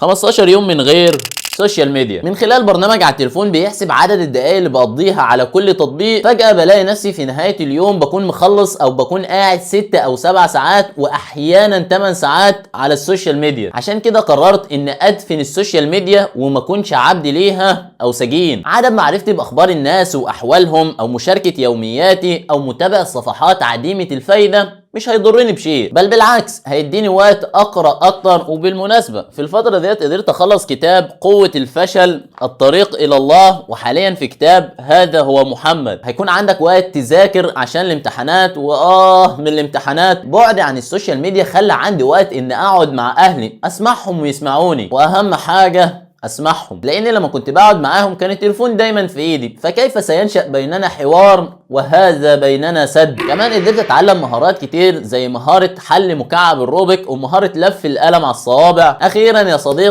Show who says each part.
Speaker 1: 15 يوم من غير social media، من خلال برنامج على التليفون بيحسب عدد الدقائق اللي بقضيها على كل تطبيق. فجأة بلاقي نفسي في نهاية اليوم بكون مخلص او بكون قاعد 6 او 7 ساعات واحيانا 8 ساعات على ال social media. عشان كده قررت ان ادفن ال social media وما اكونش عبد ليها او سجين. عدم معرفتي باخبار الناس واحوالهم او مشاركة يومياتي او متابعة صفحات عديمة الفايدة مش هيضرني بشيء، بل بالعكس هيديني وقت اقرا اكتر. وبالمناسبة في الفترة ديت قدرت اخلص كتاب قوة الفشل الطريق الى الله، وحاليا في كتاب هذا هو محمد. هيكون عندك وقت تذاكر عشان الامتحانات، وآه من الامتحانات. بعدي عن ال social media خلى عندي وقت ان اقعد مع اهلي، اسمعهم ويسمعوني، واهم حاجة اسمعهم، لان لما كنت بقعد معاهم كان التليفون دايما في ايدي، فكيف سينشأ بيننا حوار وهذا بيننا سد؟ كمان قدرت اتعلم مهارات كتير زي مهارة حل مكعب الروبيك ومهارة لف القلم على الصوابع. اخيرا يا صديقي